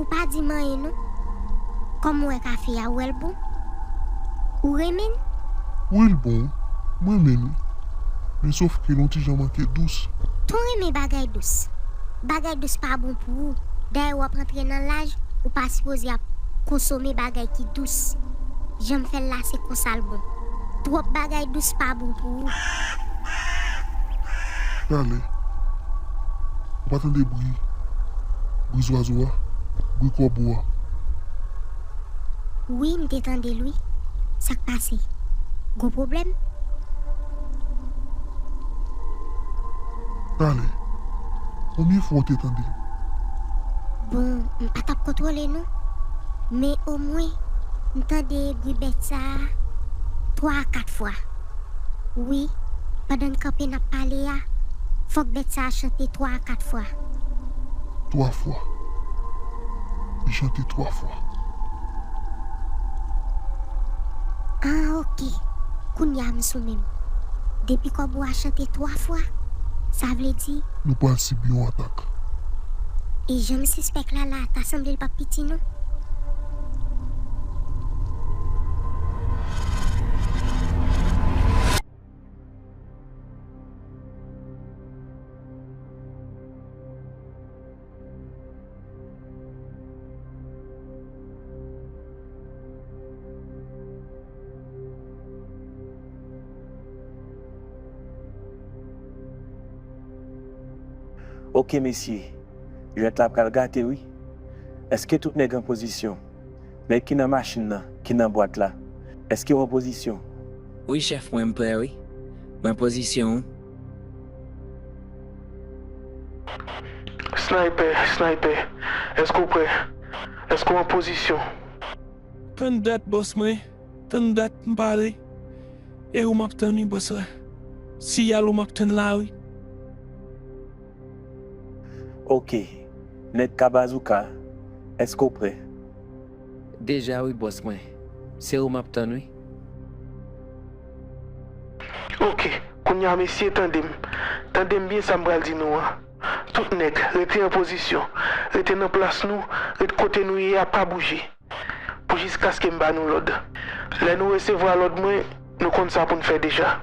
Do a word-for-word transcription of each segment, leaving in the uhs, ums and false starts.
Ou pa di m anyen non. Kòm ou wè kafe a, ou wè l bon? Ou renmen l? Wi, l bon. M renmen l wi. Men sòf ke l on ti jan manke dous. Tou renmen bagay dous. Bagay dous pa bon pou ou. Dayè w ap antre nan laj, ou pa sipoze ap konsome bagay ki dous. Jan m fè l la se konsa l bon. Twòp bagay dous pa bon pou ou. Talè. Ou pa tande bri, bri zwazo a, bri kòbo a? Wi, m te tande l wi. Sa k pase? Gon pwoblèm? Talè. Konbyen fwa w te tande l? Bon, m pa t ap kontwole non. Men omwen, m tande bri bèt sa a twa a kat fwa. Wi, pandan n kanpe n ap pale a, fòk bèt sa a chante twa a kat fwa. Twa fwa. Li chante twa fwa. Ah, oke. Kounye a m sou men m. Depi kòbo a chante twa fwa, sa vle di. Nou pral sibi yon atak. E jan m sispèk la la, ta sanble l p ap piti non. Oke mesye, jwèt la pral gate wi. Èske tout nèg an pozisyon? Nèg ki nan machin nan, ki nan bwat la, èske w an pozisyon? Wi chèf mwen m prè wi. Mwen pozisyon wi. Snaypè, snaypè, èske w prè? Èske w an pozisyon? Tann dat bòs mwen, tann dat m pale. E ou m ap tann wi bòs la. Siyal ou m ap tann la wi. Oke. Nèg ka bazouka, èske w prè? Deja wi bòs mwen. Se ou m ap tann wi. Oke, kounye a mesye tande m. Tande m byen sa m pral di nou an. Tout nèg, rete an pozisyon. Rete nan plas nou, ret kote nou ye a pa bouje. Pou jiskaske m ba nou lòd. Lè nou resevwa lòd mwen, nou konn sa pou n fè deja.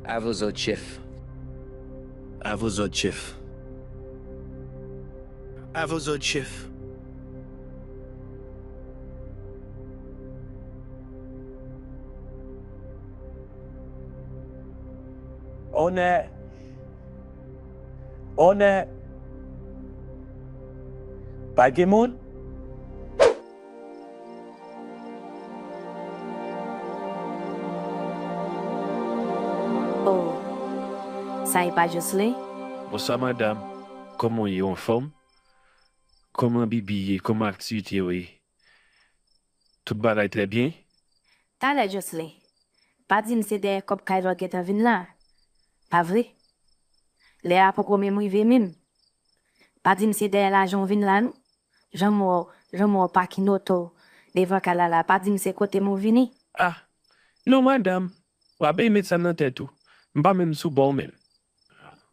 A vos òd chèf. A vos òd chèf. A vos òd chèf. Onè! Onè! Pa gen moun? Oh, sa e pa Jocelyn? Bonswa madanm, kòman w ye, w anfòm? Kòman bibi ye, kòman aktivite yo ye? Tout bagay trè byen? Talè Jocelyn, pa di m se dèyè kòb kay la w gentan vin la, pa vre? Lè a poko menm rive menm. Pa di m se dèyè lajan w vin la non. Jan m wè w, jan m wè w pakin oto w devan kay la la, pa di m se kote m ou vini. Ah! Non madanm, w ap byen met sa nan tèt ou. M pa menm sou bò w menm.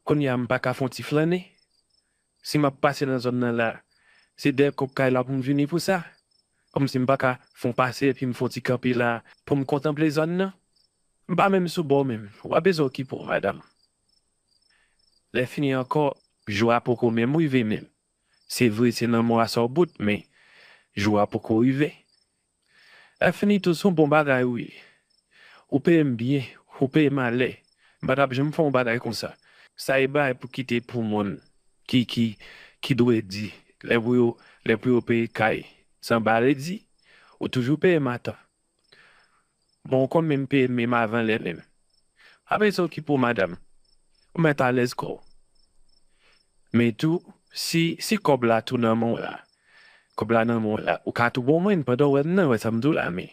Kounye a m pa ka fè yon ti flannen? Si m ap pase nan zòn nan la, se dèyè kòb kay la pou m vini pou sa? Kòmsi m pa ka fè yon pase epi m fè yon ti kanpe la pou m kontanple zòn nan? M pa menm sou bò w menm. W ap bezwen okipe w madanm. Lè fini ankò, jou a poko menm rive menm. Se vre se nan mwa sa w bout men jou a poko rive. Lè fini tou se yon bon bagay ou ye. Ou peye m byen, ou peye m alè. M pa t ap janm fè yon bagay konsa. Sa e bagay pou kite pou moun ki ki ki dwe di lè pou yo lè pou yo peye kay. Sanba redi, ou toujou peye m atan. Bon ou konn menm peye m menm avan lè menm. Pa bezwen okipe w madanm. Ou mèt alèz kò w. Men tou, si si kòb la tou nan men w la, kòb la nan men w la, ou ka tou ban mwen l pandan w wè m nan, wè sa m di w la men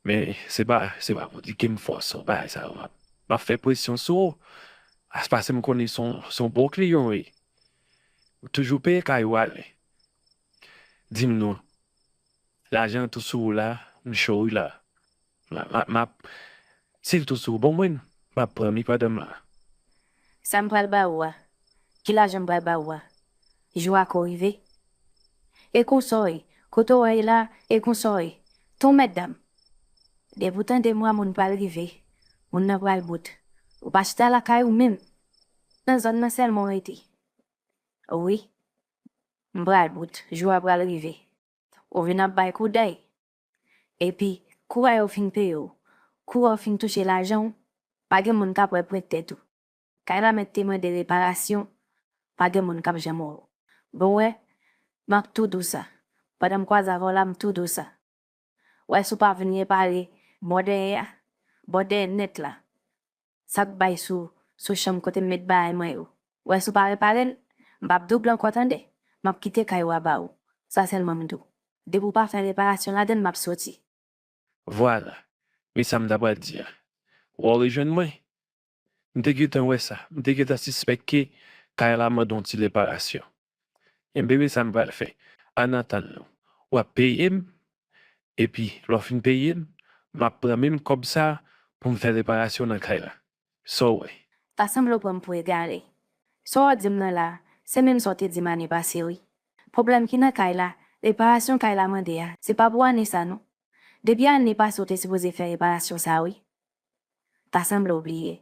men se pa se pa pou di ke m fòse w bagay sa yo. M ap fè presyon sou ou. Paske m konnen se yon se yon bon kliyan w ye. Ou toujou peye kay ou ale. Di m non. Lajan an tou sou ou la, m cho wi la. M ap, m ap, si l tou sou ou, ban mwen l, m ap pran li pandan m la. Sa m pral ba ou a? Ki lajan m pral ba ou a? Jou a ko rive. E konsa w ye. Kote w ye la, e konsa w ye. Ton mètdam. Depi w tande mwa moun pral rive, moun nan pral bout. Ou pa chita lakay ou menm. Nan zòn nan sèlman w rete. Wi. M pral bout. Jou a pral rive. Ou vin ap bay koudèy. Epi, kou a yo fin peye w, kou a w fin touche lajan w, pa gen moun k ap wè pwent tèt ou. Kay la mèt te mande reparasyon, pa gen moun k ap janm wè w. Bon, wè, m ap tou di w sa. Pandan m kwaze avè w la, m tou di w sa. Wè, si w pa vin repare bò dèyè a, bò dèyè nèt la, sa k bay sou, sou chanm kote m met bagay mwen yo. Wè, si w pa repare l, m p ap double ankò, tande. M ap kite kay ou a ba ou. Sa sèlman m di w. Depi w pa fè reparasyon ladan l, m ap soti. Vwala. Men sa m ta pral di a. Ou rejwenn mwen? M te gentan wè sa. M te gentan sispèk ke kay la mande yon ti reparasyon. Enben, men sa m pral fè. Annatandan, w ap peye m, epi lè w fin peye m, m ap pran menm kòb sa a pou m fè reparasyon nan kay la. Sa w wè? Ta sanble w pran m pou egare. Sa w ap di m nan la a, se menm sa w te di m ane pase, wi. Pwoblèm ki nan kay la, reparasyon kay la mande a, se pa pou ane sa non. Depi ane pase w te sipoze fè reparasyon sa a, wi. Ta sanble w bliye.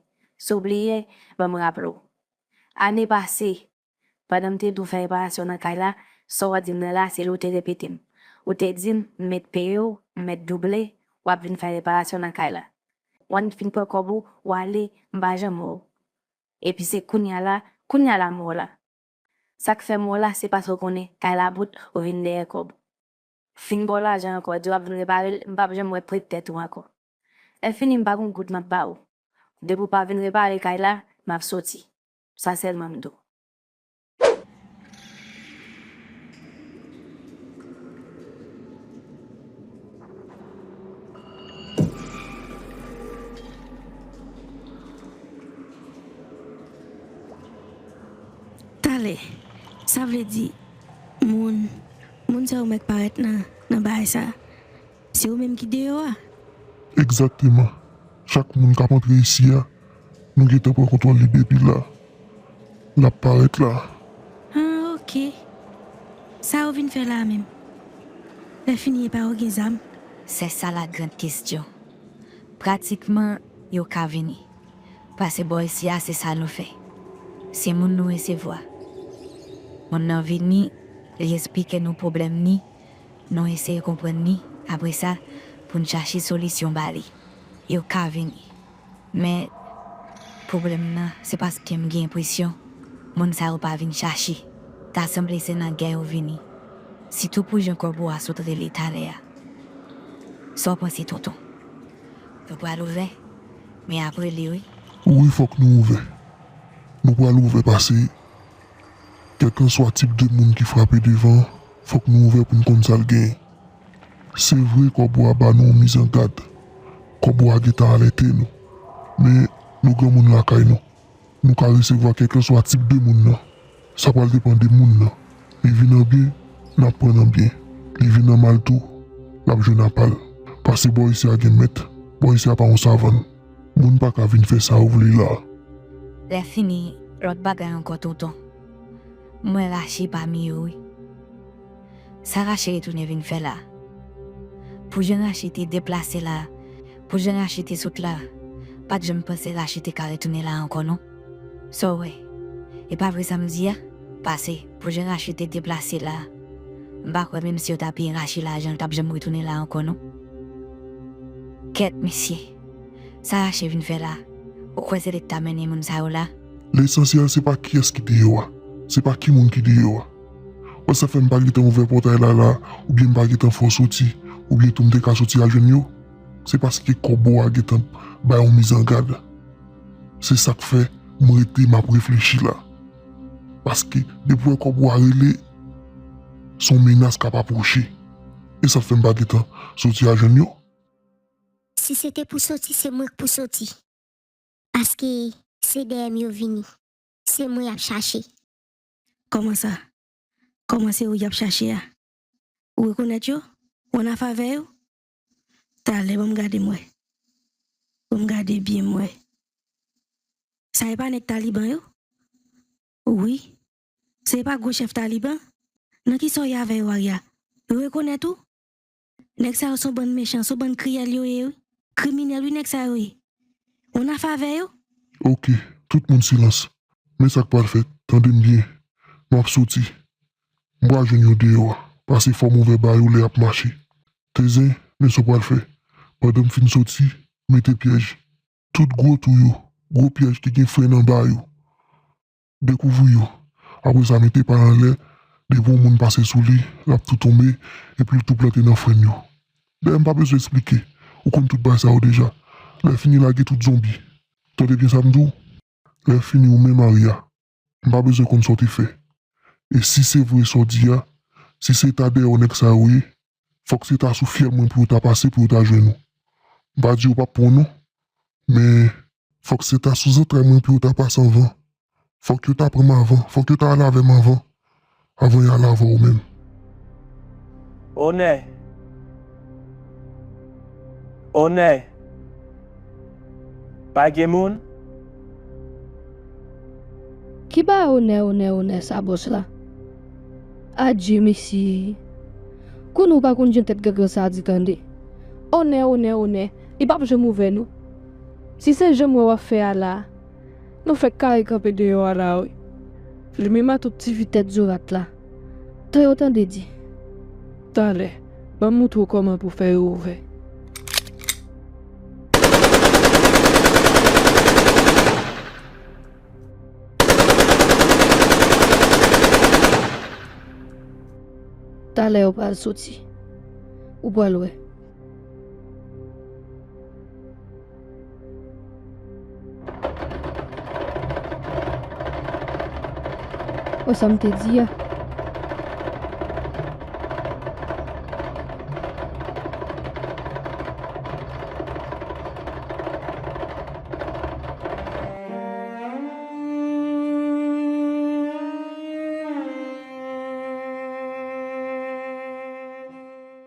Si w bliye, ban m raple w. Ane pase, pandan m te di w fè reparasyon nan kay la, sa w ap di m nan la a, se li w te repete m. Ou te di m, m mèt peye w, m mèt double, w ap vin fè reparasyon nan kay la. W annik fin pran kòb ou, w ale, m pa janm wè w. Epi se kounye a la, kounye a la m wè w la. Sa k fè m wè w la, se paske w konnen kay la bout, ou vin dèyè kòb. Fin ba w lajan ankò, di w ap vin repare l, m p ap janm wè pwent tèt ou ankò. Lè fini, m pa gen yon goud m ap ba ou. Depi w pa vin repare kay la, m ap soti. Sa sèlman m di w. Talè, sa vle di, moun, moun sa yo mèt parèt nan, nan bagay sa. Se ou menm ki deyò a? Egzakteman. Chak moun k ap antre isi a, nou gentan pran kontwòl li depi la. L ap parèt la. Ah, oke. Sa yo vin fè la a menm? Lè fini epa yo gen zam? Se sa la grand kestyon. Pratikman, yo ka vini. Pase bò isi a se sa nou fè. Se moun nou resevwa. Moun nan vini, li esplike nou pwoblèm ni, nou eseye konprann ni, apre sa, pou n chache solisyon ba li. Yo ka vini. Men, pwoblèm nan, se paske m gen enpresyon, moun sa yo pa vin chache. Ta sanble se nan gè yo vini. Sitou pou jan kòbo a sot rele talè a. Sa w panse, tonton? Nou pral ouvè, men apre li wi. Wi, fòk nou ouvè. Nou pral ouvè pase kèlkanswa tip de moun ki frape devan, fòk nou ouvè pou n konn sa l genyen. Se vre kòbo a ba nou yon mizangad. Kòbo a gentan alète nou. Men, nou granmoun lakay nou. Nou ka resevwa kèlkanswa tip de moun nan. Sa pral depann de moun nan. Li vin an byen, n ap pran n an byen. Li vin an mal tou, n ap jwenn apa l. Pase bò isi a gen mèt, bò isi a pa yon savann. Moun pa ka vin fè sa ou vle la. Lèfini, lòt bagay ankò tonton. Mwen rache pami yo wi. Sa Rache retounen vin fè la? Pou jan Rache te deplase la, pou jan Rache te sot la, pa t janm panse Rache te ka retounen la ankò non. Sa w wè? E pa vre sa m di a? Pase, pou jan Rache te deplase la, m pa kwè menm si yo ta peye Rache lajan l t ap janm retounen la ankò non. Kèt mesye, sa Rache vin fè la? Ou kwè se li k ta mennen moun sa yo la? Lesansyèl se pa kiyès ki deyò a, se pa ki moun ki deyò a. Wè sa fè m pa gentan ouvè pòtay la la, oubyen m pa gentan fè w soti, oubyen tou m te ka soti al jwenn yo, se paske kòbo a gentan bay yon mizangad. Se sa k fè m rete m ap reflechi la. Paske depi w wè kòbo a rele, se yon menas k ap apwoche. E sa k fè m pa gentan soti al jwenn yo. Si se te pou soti, se mwen k pou soti. Paske se dèyè m yo vini. Se mwen y ap chache. Kòman sa? Kòman se ou y ap chache a? Ou rekonèt yo? Ou annafè avè yo? Talè, ban m gade m wè. Ban m gade byen m wè. Sa e pa nèg Taliban yo? Wi. Se pa gwo chèf Taliban? Nan kisa w ye avè yo, Arya? Yo rekonèt ou? Nèg sa yo se yon bann mechan, se yon bann kriyèl yo ye, wi. Kriminèl, wi, nèg sa yo ye. Ou nan afè avè yo? Oke, tout moun silans. Men sa k pral fèt, tande m byen. M ap soti. M pral jwenn yo deyò a. Pase fò m ouvè ba yo lè y ap mache. Tezen, men sa w pral fè. Pandan m fin soti, mete pyèj. Tout gwo twou yo, gwo pyèj ki gen fren anba yo. Dekouvri yo. Apre sa, mete pay anlè, depi yon moun pase sou li, l ap tou tonbe, epi l tou plante nan fren yo. Dayè, m pa bezwen eksplike. Ou konn tout bagay sa yo deja. Lè fini, lage tout zonbi. Tande byen sa m di w? Lè fini, ou menm, Arya. M pa bezwen konn sa w te fè. E si se vre sa w di a, si se ta dèyè w nèg sa yo ye, fòk se ta sou fyèl mwen pou yo ta pase pou yo ta jwenn ou. M pa di yo p ap pran w non, men fòk se ta sou zantray mwen pou yo ta pase anvan. Fòk yo ta pran m avan, fòk yo ta ale avè m avan, avan y ale avè w menm. Onè! Onè! Pa gen moun? Ki bagay onè, onè, onè sa bòs la? Adye mesye! Konnen w pa konn jan tèt gangan sa a di tande. Onè, onè, onè, li p ap janm ouvè non. Si se jan m wè w ap fè a la a, nou fèk kare kanpe deyò a la wi. Li menm a tout ti fi tèt zorat la. Tan yo tande di. Talè, m ap moutre w kòman pou fè yo ouvè. Talè yo pral soti. Ou pral wè. Wè sa m te di a.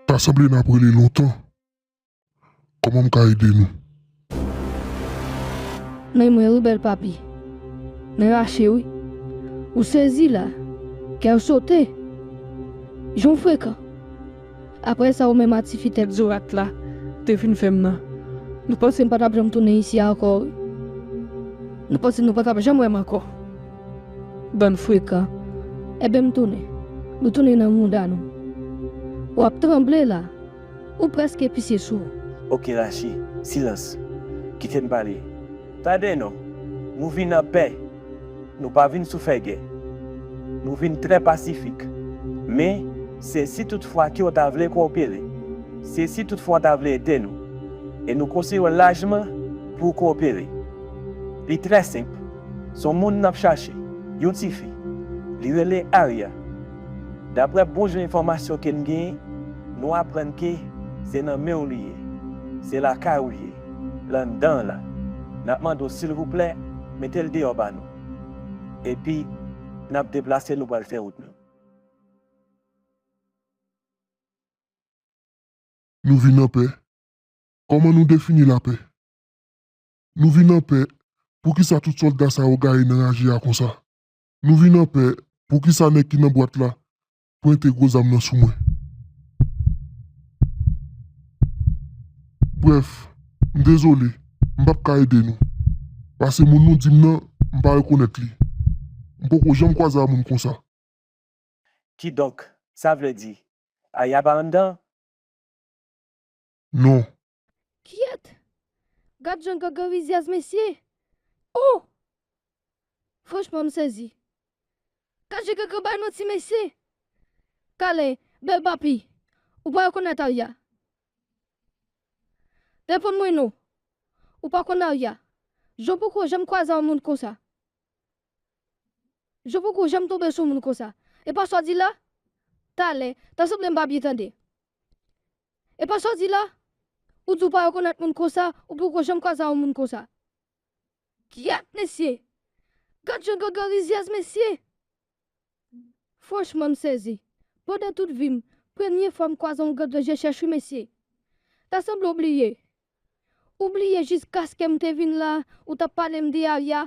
Ta sanble n ap rele lontan. Kòman m ka ede nou? Men mwen wi bèl papi. Men rache wi. Ou sezi la. Kè w sote. Jan w frekan. Apre sa ou menm a tifi tèt zorat la te fin fè m nan. Nou panse m pa t ap janm tounen isi a ankò wi. Nou panse nou pa t ap janm wè m ankò. Bann frekan. Enben m tounen. Nou tounen nan mouda nou. W ap tranble la. Ou prèske pise sou ou. Oke Rachi, silans. Kite m pale. Tande non, nou vin an pè. Nou pa vin sou fè gè. Nou vin trè pasifik. Men, se si tout fwa ke w ta vle kowopere. Se si tout fwa w ta vle ede nou. E nou konseye w lajman pou w kowopere. Li trè senp. Se yon moun n ap chache. Yon tifi. Li rele Arya. Daprè bon jan enfòmasyon ke n genyen, nou aprann ke se nan men w li ye. Se lakay ou ye. L anndan an la. N ap mande w silvouplè, mete l deyò ba nou. Epi, n ap deplase, nou pral fè wout nou. Nou vin an pè. Kòman nou defini lapè? Nou vin an pè, poukisa tout sòlda sa yo gaye nan raje a konsa? Nou vin an pè, poukisa nèg ki nan bwat la pwente gwo zam nan sou mwen? Brèf, m dezole, m p ap ka ede nou. Pase moun nou di m nan, m pa rekonèt li. M poko janm kwaze a moun konsa. Kidonk, sa vle di, Arya pa anndan? Non. Kyèt! Gad jan gangan rizyèz mesye! Oh! Franchman m sezi. Gad jan gangan bay manti mesye! Talè, bèl papi, ou pa rekonèt Arya? Reponn mwen non. Ou pa konn Arya? Jan w poko janm kwaze a yon moun konsa. Jan w poko janm tonbe sou moun konsa. E pa sa w di la? Talè, ta sanble m pa byen tande. E pa sa w di la? Ou di w pa rekonèt moun konsa, ou poko janm kwaze a yon moun konsa. Kyèt mesye! Gad jan gangan rizyèz mesye! Franchman m sezi. Pandan tout vi m, premye fwa m kwaze yon gangan je chèch wi mesye. Ta sanble w bliye. Ou bliye jiskaske m te vin la, ou t ap pale m de Arya,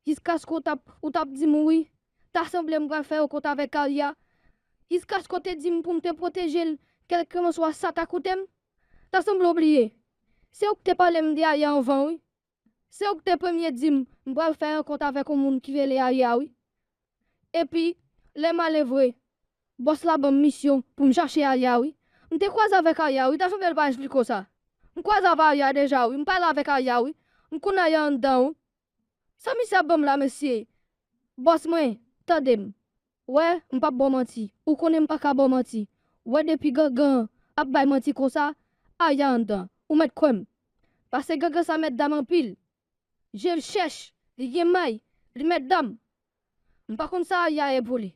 jiskaske w t ap, ou t ap di m wi, ta sanble m pral fè yon kont avèk Arya. Iskache w te di m pou m te pwoteje l, kèlkelanswa sa ta koute m. Ta sanble w bliye. Se ou k te pale m de Aya anvan, wi. Se ou k te premye di m m pral fè rankont avèk yon moun ki rele Aya, wi. Epi, lè m ale vre, bòs la ban m misyon pou m chache Aya, wi. M te kwaze avèk Aya, wi, ta sanble l pa ès li konsa. M kwaze avèk Aya deja, wi, m pale avèk Aya, wi. M konn Aya anndan, wi. Sa misye ap ban m la, mesye? Bòs mwen, tande m. Wè, m p ap ba w manti. Ou konnen m pa ka ba w manti. Wè, depi gangan an ap bay manti konsa, Aya anndan. Ou mèt kwè m. Paske gangan sa mèt dam anpil. Je l chèch, li gen may, li mèt dam. M pa konn sa Aya ye pou li.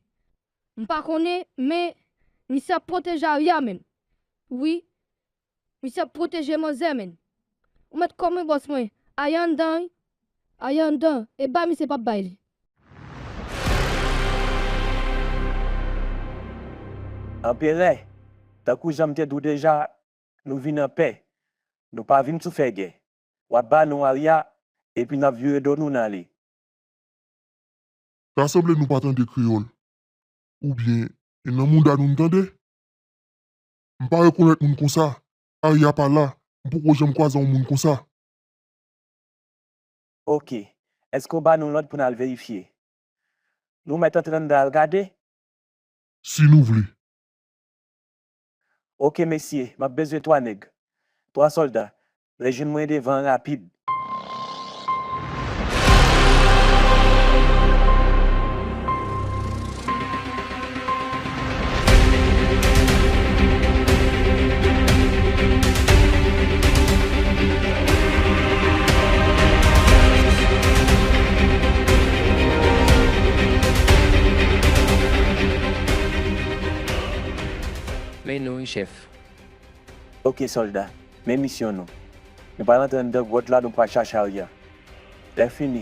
M pa konnen, men misye ap pwoteje Aya menm. Wi, misye ap pwoteje manzè menm. Ou mèt kwè mwen, bòs mwen, Aya anndan, wi. Aya anndan, e ba misye p ap bay li. Anperè, tankou jan m te di w deja, nou vin an pè. Nou pa vin sou fè gè. W ap ba nou Aya, epi n ap vire do nou n ale. Ta sanble nou pa tande kreyòl. Oubyen, e nan mouda nou n tande? M pa rekonèt moun konsa. Aya pa la. M poko janm kwaze yon moun konsa. Oke. Èske w ba nou lòd pou n al verifye? Nou mèt antre anndan al gade? Si nou vle. Oke, mesye, m ap bezwen twa nèg. Twa sòlda. Rejwenn mwen devan an rapid. Men nou wi, chèf. Oke, sòlda, men misyon nou. Nou pral antre anndan gwòt la, nou pral chache Aya. Lè fini,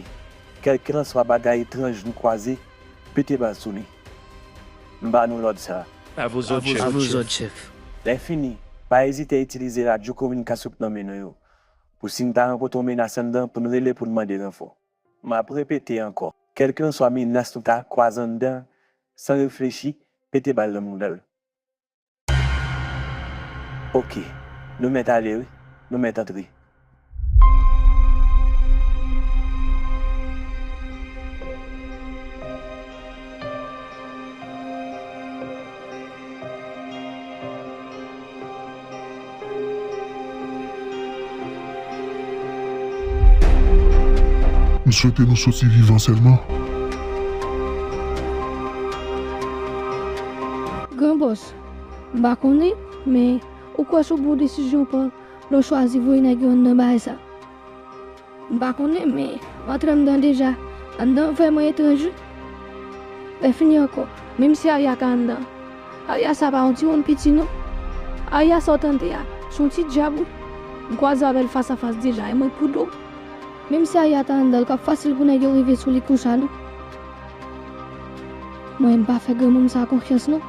kèlkelanswa bagay etranj nou kwaze, pete bal sou li. M ba nou lòd sa a. À vos ordres, chef. À vos ordres, chef. Lè fini, pa ezite itilize radyo kominikasyon k nan men nou yo. Pou si n ta rankontre yon menas anndan, pou n rele pou n mande ranfò. M ap repete ankò, kèlkelanswa menas nou ta kwaze anndan, san reflechi, pete bal nan mouda l. Oke. Nou mèt ale, wi. Nou mèt antre. M swete nou soti vivan sèlman. Gran bòs, m pa konnen, men ou kwè se yon bon desizyon w pran lè w chwazi voye nèg yo anndan bagay sa? M pa konnen, men m antre anndan deja. Anndan an vrèman etranj, wi. Lè fini ankò, menm si Aya ta anndan, Aya sa pa yon timoun piti, non. Aya sa w tande a, se yon ti dyab, wi. M kwaze avè l fasafas deja, e mwen kou do. Menm si Aya ta anndan, l p ap fasil pou nèg yo rive sou li konsa, non. Mwen, m pa fè granmoun sa konfyans, non.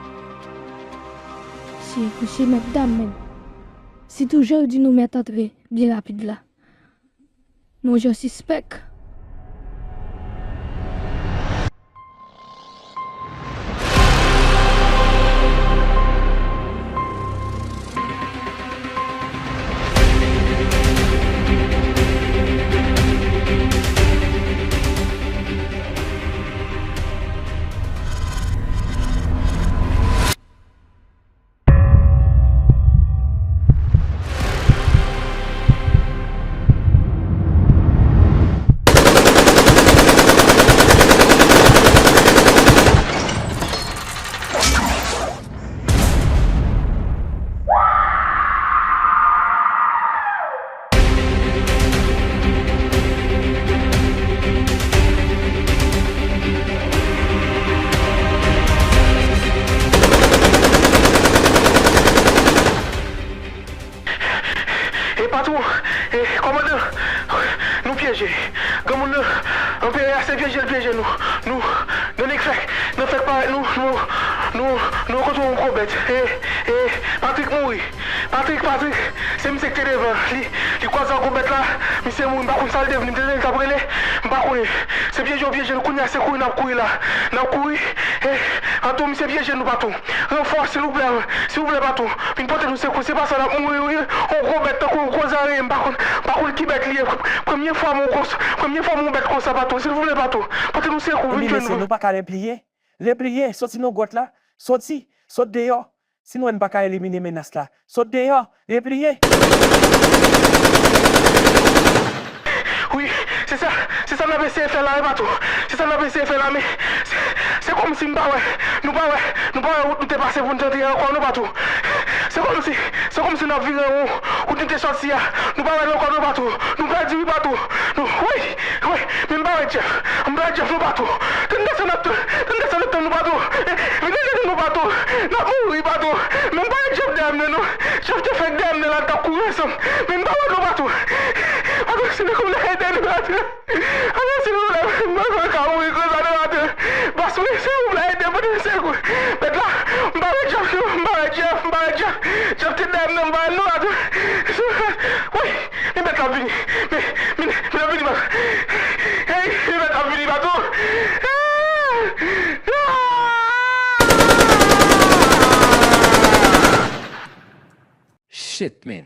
Si, misye mèt dam, menm. Sitou jan yo di nou mèt antre byen rapid la. Mon je sispèk. E patwon, e kòmandan, nou pyeje. Granmoun nan, anperè a se pyeje l pyeje nou. Nou, nan nèg fèk, nan fèk parèt nou, nou, nou, nou rankontre yon gwo bèt. E, e, Patrik mouri. Patrik, Patrik, se misye ki te devan. Li, li kwaze ak gwo bèt la, misye mouri, m pa konn sa l devni, m te tande l t ap rele, m pa konnen. Se pyeje w pyeje nou, kounye a se kouri n ap kouri la. N ap kouri, e, Patou, misye pyeje nou, Patou. Ranfò, silvouplè, silvouplè, Patou. Vin pote nou sekou, se pa sa n ap mouri, wi. On gwo bèt tankou yon gwo zare, m pa konn, m pa konn ki bèt li ye. Premye fwa m wè yon kons-, premye fwa m wè yon bèt konsa, Patou, silvouplè, Patou. Pote nou sekou, vin jwenn nou. Ebyen, mesye, nou pa ka repliye? Repliye, soti nan gwòt la, soti, sot deyò. Si nou wè n pa ka elimine menas la, sot deyò, repliye. Wi, se sa, se sa n ap eseye fè la, wi, Patou. Se sa n ap eseye fè la, men se, se kòmsi m pa wè, nou pa wè, nou pa wè wout nou te pase pou n te antre ankò, non, Patou. Se kòmsi, se kòmsi n ap vire won, wout nou te sòti a, nou pa wè l ankò, non, Patou. Nou pèdi, wi, Patou. Nou, wi, wi, men m pa wè Jeff. M pa wè Jeff, non, Patou. Tann desann ap tann, tann desann ap tann nou, Patou. Vin ede nou, Patou. N ap mouri, Patou. Men m pa wè Jeff dèyè m nan, non. Jeff te fèk dèyè m nan la, l t ap kouri ansanm. Men m pa wè l, non, Patou. Patou, silvouplè, ede nou, Patou. Patou, silvouplè, m pa ka mouri konsa, non, Patou. Bòs mwen, silvouplè, ede m, pote m sekou. Bèt la, m pa wè Jeff, non, m pa wè Jeff, m pa wè Jeff. Jeff te dèyè m nan, m pa wè l, non, Patou. Wi. Men bèt la ap vini. Men, men, men l ap vini, Patou. Hey, men bèt la ap vini, Patou. Ah! Ah! Shit, man.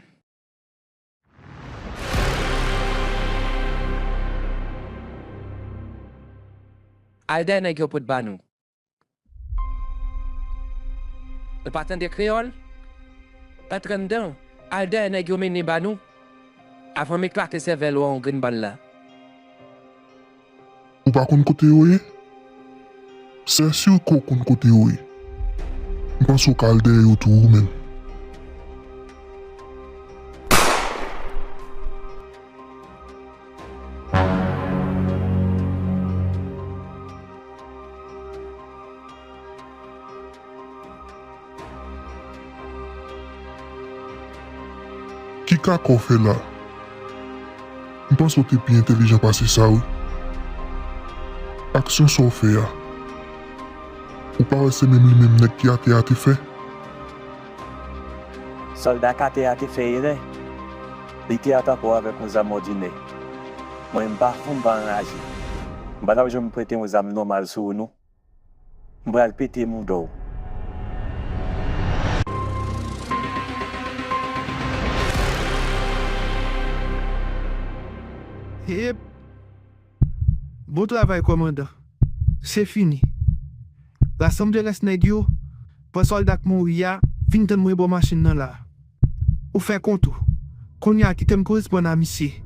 Al dèyè nèg yo pot ba nou. Ou pa tande kreyòl? Antre anndan, al dèyè nèg yo mennen ba nou, avan m eklate sèvèl ou a yon grenn bal la. Ou pa konn kote yo ye? Sèsi ke w konn kote yo ye. M panse w ka al dèyè yo tou ou menm. Ki kaka w fè la? M panse w te pi entèlijan pase sa, wi. Aksyon sa w fè a, ou pa wè se menm li menm nèg ki atè a te fè? Sòlda k atè a te fè erè. Li te atake w avèk yon zam òdinè. Mwen, m pa fou, m pa anraje. M pa t ap janm prete yon zam nòmal sou ou, non. M pral pete mouda w. Hip! Bon travay, kòmandan. Se fini. Rasanble rès nèg yo, pran sòlda k mouri a, vin tann mwen bò machin nan la. Ou fè kont ou. Kounye a, kite m koresponn a misye.